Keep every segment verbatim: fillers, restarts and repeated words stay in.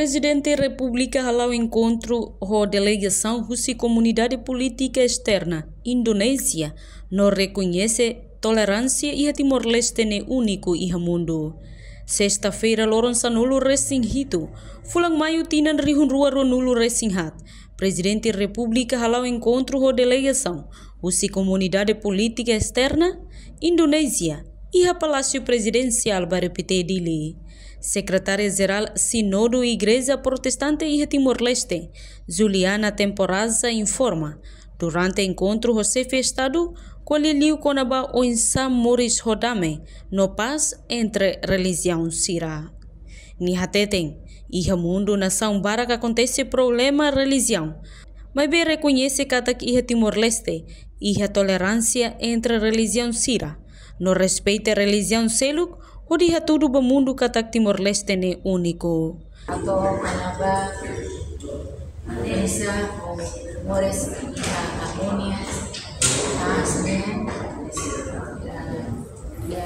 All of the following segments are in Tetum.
Prezidente Repúblika hala'o enkontru ho delegasaun husi Komunidade Polítika Esterna Indonézia no rekoñese toleránsia iha Timor-Leste ne'e úniku iha mundu. Sesta-feira, loron sanulu-resin-hitu, fulan Maiu, tinan rihun rua ruanulu-resin-haat, Prezidente Repúblika hala'o enkontru ho delegasaun husi Komunidade Polítika Esterna Indonézia iha Palásiu Prezidensiál Bairru Pité, Dili. Sekretária Jerál Sínodu Igreja Protestante iha Timor-Leste, Juliana Temporaza, informa, durante enkontru ho Xefe Estadu, ko'alia liu kona-ba oinsá moris ho dame no pás entre relijiaun sira. Nia hateten, iha mundu nasaun barak akontese problema relijiaun, maibé rekoñese katak iha Timor-Leste iha toleránsia entre relijiaun sira, no respeita relijiaun seluk, hodi hatudu ba mundu katak Timor-Leste ne'e úniku. Atu kona-ba oinsá moris iha armonia, pás, ne'e, ya, ya,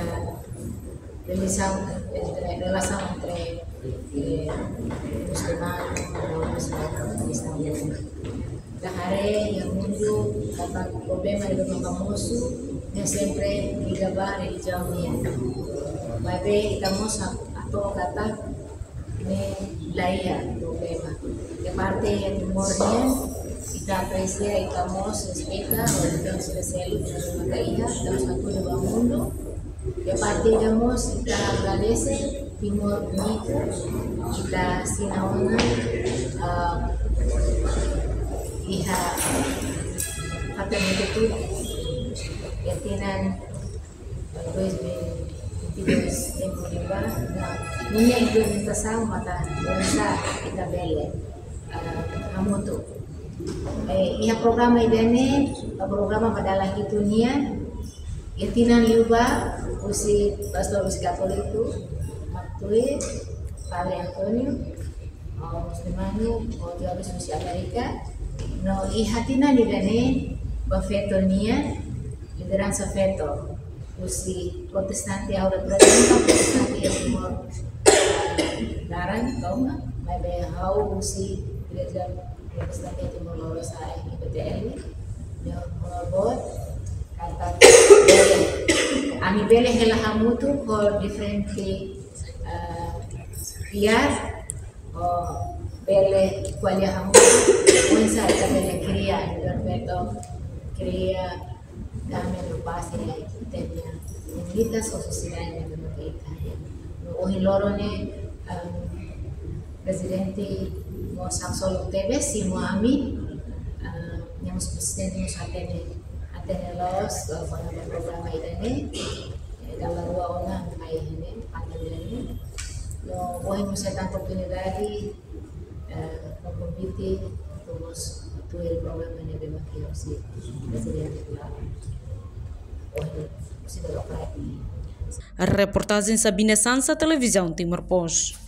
relasaun entre, relasaun entre, eh, muslimanu, no muslimanu, Islam. Ita haree iha mundu, katak problema ida ne'ebé mosu, ne'e sempre liga ba relijiaun nian. Maibé ita mós hato'o katak ne'e laiha problema. Iha parte iha Timor nian, ita apresia, ita mós respeita, relijiaun sira seluk, maka iha, ita mós hatudu ba mundu. Iha parte ida mós, ita agradese, Timor úniku, ita asina ona, ah, iha fatin ne'e hotu, iha tinan dois mil e vinte e dois tempu liubá, no ninia implementasaun maka oinsá ita bele, ah, hamutuk. Eh, iha programa ida-ne'e, programa ba dala hitu nian, iha tinan liubá, husi pastór husi Katólika, Maktui, Padre António, no muslimanu, no jovens husi Amérika, no iha tinan ida-ne'e, ba feto nian, lideransa feto, husi protestante, ha'u reprezenta protestante iha Timor, eh, laran, kauma, maibé ha'u husi Igreja Protestante Timor Lorosa'e, I P T L, no, no, boot, katak, ami bele hela hamutuk ho diferente, eh, viés, no bele ko'alia hamutuk, oinsá ita bele kria, liberta, kria, dame no pás iha ita-nia komunidade no sosiedade ne'ebé ita iha. No ohin loron ne'e, em, Prezidente mós haksolok tebes, simu ami, em, nia mós Prezidente mós hatene, hatene loos, eh, kona-ba programa ida-ne'e, eh, dala rua ona mai iha-ne'e, fatin ida-ne'e. No ohin mós hetan oportunidade, eh, no konvite, atu mós tuir programa ne'ebé mak iha husi Prezidente Klaru. Ohin, husi Demokrat. Reportajen Sabina Sansa, Televizaun Timor Post.